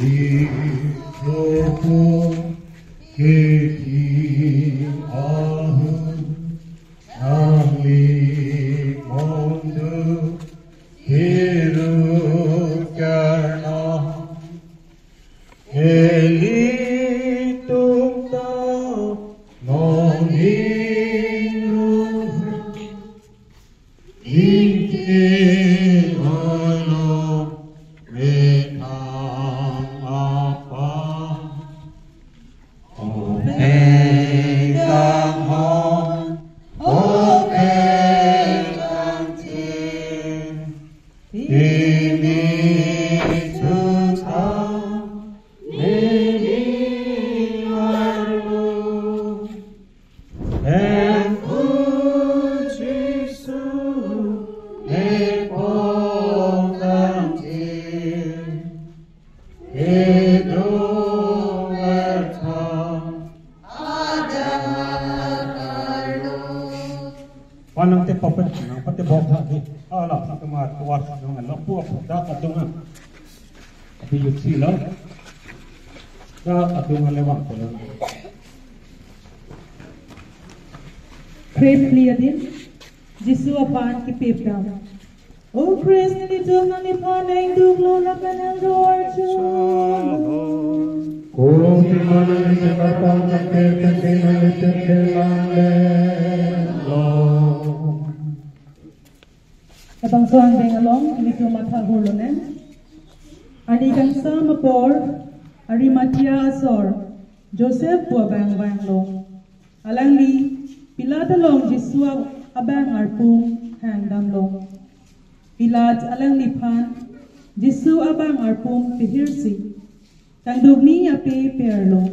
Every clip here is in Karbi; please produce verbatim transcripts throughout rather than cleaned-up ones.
Isopo kiti ahun nangli mondu hiru karna elitum ta nongin ruhra. Ingke olo methang apa. Ope kanghon, ope kangthir. Timi tuta, nini arlo. Hemphu Jisu, ne pokang thir, kedo bertha, ada karlo. Panang te papet, nang pate bok tha di. Ala, sa kemar, kuat, nang lo, puak, dak, atung, ah. Abi yuksi lo. Dak, atung, ah, lewat, pulang. Khrip phli adin, Jisu aphan kipip dam. O Christ, nelitum nangliphan nangduklo lapen nangdo arjulo. Kopi mana nangli karpang kate kate nangli terkelang lelo. Labangso angdeng along ilitum matha hurlo nang. Arni kangsam apor Arimathea asor Joseph pu abang vanglo. Alangli Pilat along Jisu abang arpum hangdamlo. Pilat alangliphan Jisu abang arpum pehirsi kangdukni ape perlo.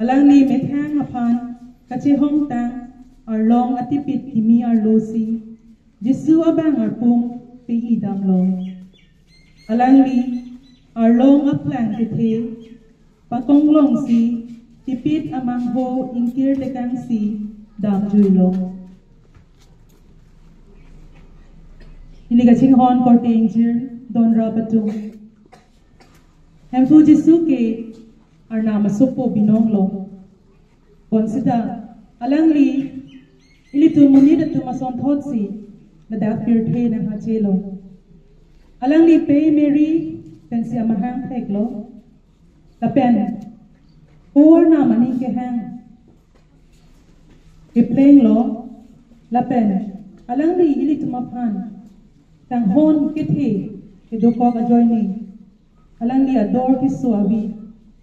Alangli methang aphan kachehongtang arlong atipit kimi arlosi Jisu abang arpum pe-i damlo. Alangli arlong aplang kethe pakonglongsi tipit amangho ingkir tekangsi damjuilo. Ili kachinghon korte ingjir donrap atum. Hemphu Jisu ke Arnam asopo binonglo. Bonsita alangli ilitum monit atum asonthotsi ladak pirthe nanghachelo. Alangli pei Mary pensi amahang theklo. Lapen ko Arnam aning kehang keplenglo. Lapen alangli ilitum aphan kanghon kethe kedokok ajoine alangli ador keso avi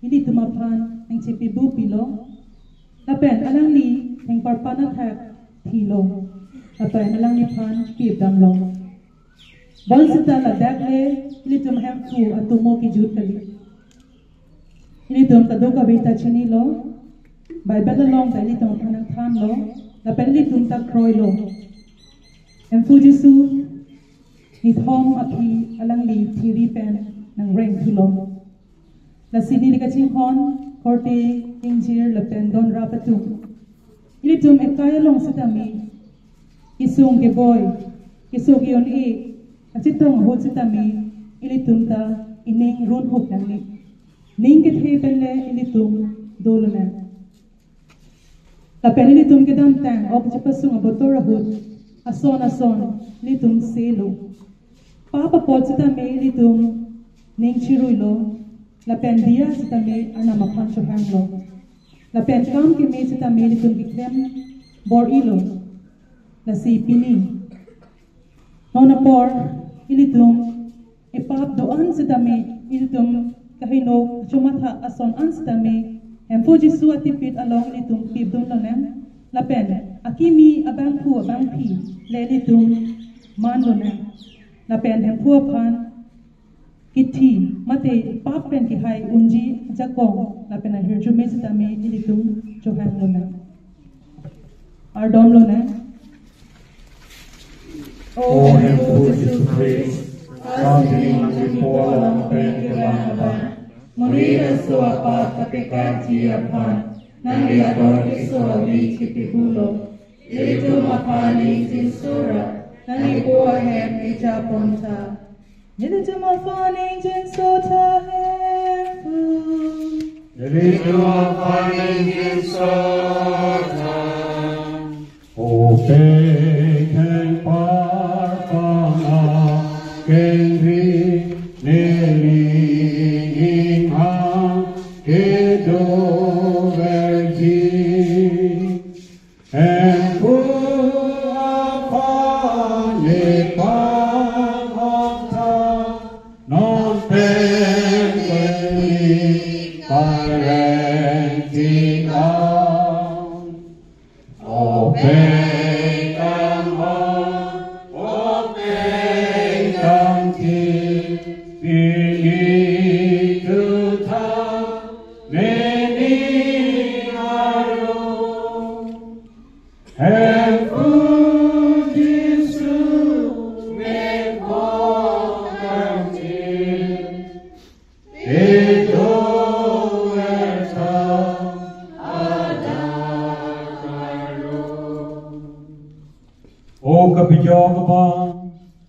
ilitum aphan nangchepebupilo. Lapen alangli thengparpan athak thilo. Lapen alangliphan kipdamlo. Bonsita ladak le ilitum Hemphu atomo kejut kali. Ilitum kadokave ta chinilo. Bible along ta ilitum aphan nangthanlo. Lapen ilitum ta kroilo. Hemphu Jisu nithom aphi alangli thiri pen nangreng thulo. Lasi neli kachinghon korte ingjir lapen donrap atum, ilitum ekai along sitame kesung keboi, keso ke-un-e kachetong ahut sitame ilitum ta ining runhup nangne. Ning kethe pen le ilitum dolo nang. Lapen ilitum kedamtang ok chepasung abotor ahut ason ason ilitum selo. Pap apot sitame ilitum ning chiruilo. Lapen diya sitame Arnam aphan chohanglo. Lapen kam keme sitame ilitum keklem bor-ilo. Lasi pini non apor ilitum epap do-an sitame, ilitum kaheno chomatha ason an sitame Hemphu Jisu atipit along ilitum pipdun lonang. Lapen akimi abangphu abangphi le ilitum man lonang. Lapen Hemphu aphan kithi mate pap pen kehai unji ajakong lapen ahirjume sitame ilitum chohang lonang. Ardom lonang. O Hemphu Jisu Christ, kardom nangli po along pen kelang abang, muri laso apap kapekarji aphan nangli ador keso avi chipihulo. Ilitum aphan ning chinsura nangli po ahem ejapon tha. Nelitum aphan ingjinso tha Hemphu. Nelitum aphan ingjinso tha. O pei thengparpan akengri neli ninghang kedoverji. Hemphu aphan nepangthang non pen kali pareng tinang. O pei kanghon, o pei kangthir, pini tutha neli arlo. Hemphu Jisu nepangthang ti, kedover tha adak arlo. O kapejok Baba,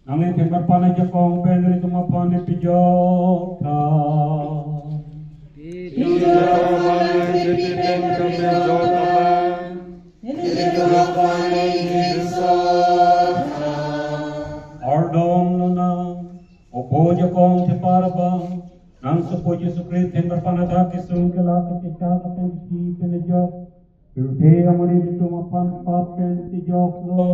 nangli thengparpan ajakong pen nelitum aphan nepejok tha. Pejok aphan nangli pi pen kepejok aphan nelitum aphan nepejok tha. Ardom lonang, opo ajakong thepar abang, nang sopo Jisu Khristo thengparpan adak kesung kelak kechechak apen si penejok. Pirthe amonit atum aphan pap pen tejoklo.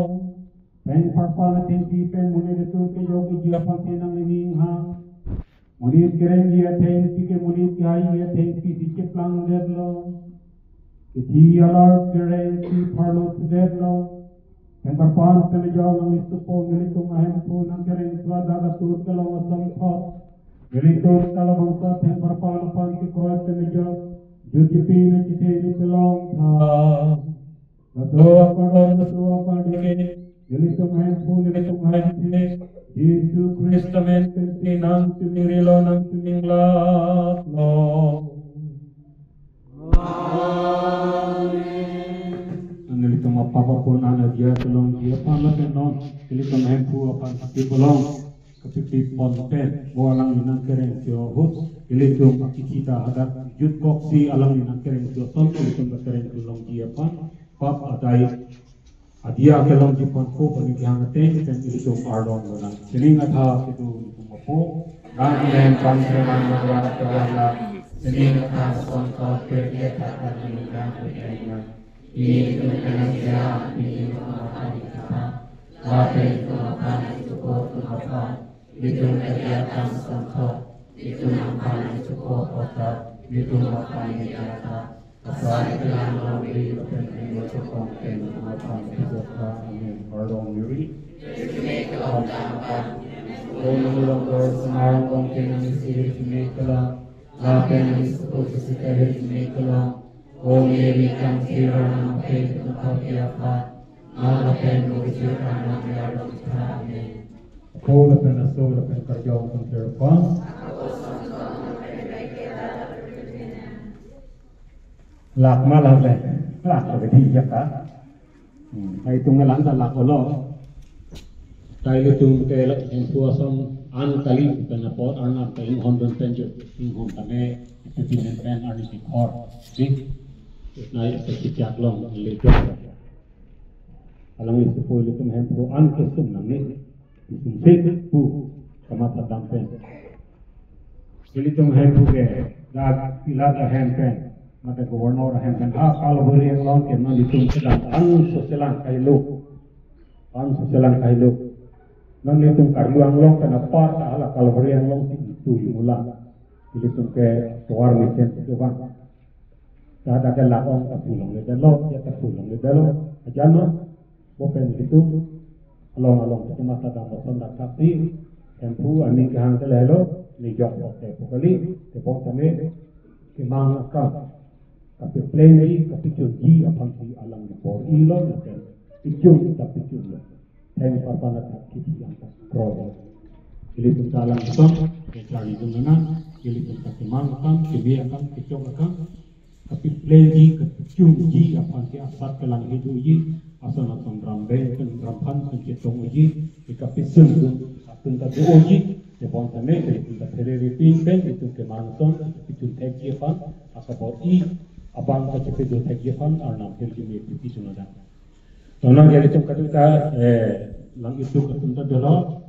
Thengparpan athengpi pen monit atum kejokji aphan si nangli ninghang. Monit kerengji athengpi ke monit kehai athengpi si cheplangdetlo. Kethi alar kerengpi pharlo thudetlo. Thengparpan pen ajok nangli sopo nelitum aHemphu nangkereng thu adak atur kelong asonthot, nelitum ta labangso thengparpan aphan kekroi pen ajok jutji pen achethe neli pelong tha. Laso akardom, laso akardom ke nelitum aHemphu, nelitum aHemphu Jisu Khristo amen pen si nangchiningrilo, nangchininglaklo. Amen. Nelitum apap apon an adia kelongji aphan lapen non nelitum Hemphu aphan hati bolong kapipipon pen, bo alangli nangkereng thu ahut nelitum akithi ta hadak jutkoksi alangli nangkereng thu ason nelitum ta kereng thu longji aphan pap adai adia kelongji aphan ko pini kehang ateng pen nelitum ardom lonang. Sining atha kedo nelitum apo, nang len pangseman nang rat kelang nang. Sining atha sonthot pirthe athak nang nang nang. Pini itum kenangji, pini itum aphan nangji aphan, lapen itum aphan nangji aphan, itum kejak tang sonthot, itum aphan nangji aphan, itum aphan nangji aphan. Asai kelang longri lapen ringo chokong pen itum aphan nangji aphan. Amen. Ardom neri. Om nangji long dor semar long pen nangji siri simi kelang. Lapen nangji suku sisi kahir simi kelang. O Mary kangthir, Arnam apei, itum papi aphan, non lapen bujur amena ardom tha. Amen. Apo lapen aso lapen karjong kangthir aphan. Lak ma lak le, lak le di jaka. Hmm, ta itum ngelang ta lak-olo. Ta ilitum ke lak Hemphu ason an kali pen apot Arnam ta inghon dun pen jo, inghon tame, ipi pen pen arni dikhor. Di, nai ipi chak long, le jo. Alangli sopo ilitum Hemphu an kesung nangji. Isumsik pu kamatha dam pen. Ilitum Hemphu ke dak Pilat ahem pen, mate governor ahem pen, ha Kalvari along ke non itum kedam an so selang kahelo. An so selang kahelo. Non itum Karbi Anglong pen apar ta hala Kalvari along si itu imula. Ilitum ke tovar mesen itu bang. Dak dak ke lak ong ta pu longledetlo, ya ta pu longledetlo. Ajan no, bo pen itum along along kita masa dam boson dak taksi, Hemphu aning kehang ke lahelo, neli jok ote pu kali, tebong tame, kemang akam, kapeplengji, kapechunji aphan si alang dipor ilo, lapen pechun ta pechunlo. Thengparpan athak kithi angka kroi. Ilitum ta alang ason, kecharli dun nang, ilitum ta kemang akam, keme akam, kechok akam, kapeplengji, kapechunji aphan ke asat kelang hiduji, ason ason rambeng pen ramphan pen chetongji, kapesung dun atum ta doji, Tebon tame ke itum ta pherere pin pen itum keman ason pidun thekji aphan, asapor i abang ta chepidun thekji aphan Arnam aphan keme pipidun aja. Nona gari tum kadu ta, eh, lang itum atum ta dolo.